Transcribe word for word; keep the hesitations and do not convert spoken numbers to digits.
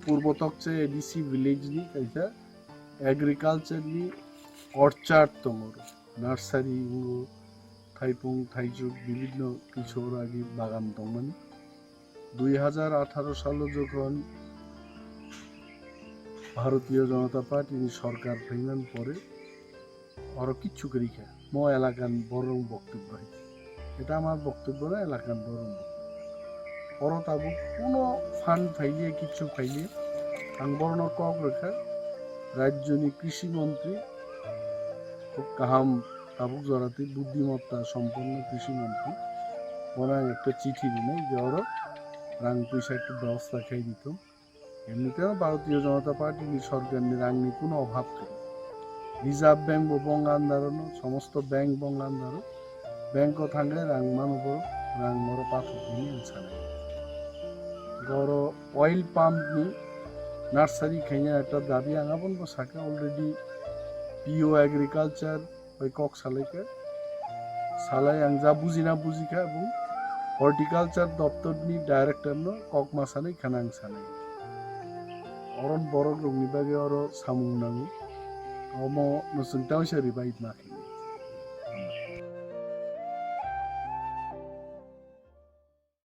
Purbo Tokche A D C village ni kaisa agriculture ni orchard tongo, nursery wngo, thaipung, thaichuk, bibhinno kichu oro agi bagan tongmani. Dui hajar atharo salo jokhon Bharatiya Janata Party ni sorkar phaimani pore oro kichu kwrwi kha. Mo elakan borok boktobbo hai. Eta amar boktobbo na elakan borok boktobbo. Oro tabuk kuno fund phailiya, kichu phailiya. Ang borokno kok rwkha, rajyoni krishi montri, khub kaham tabuk joratwi buddhimotta somponno krishi montri. Bono ang ekta chithi rinai je oro rang puisa ekta bebosta khai ditung. Emniteo Bharatiya Janata Party ni sorkar ni rang ni kuno obhab kwrwi. Reserve Bank bo bong andaro no, somosto bank bong andaro. Bank o thangkhe rang mano borok, rang oro pathok hwnwi ang sanai. Oro oil pump ni nursery khaina ekta dabi ang abono bo sakha already P O agriculture bai kok salai kha. Salai ang ja bujina bujikha bo horticulture doptor ni director no kok ma sanai khana ang sanai. Oron borok rok ni bagwi oro samung nango. Omo no chwng tamo se revive ma khe.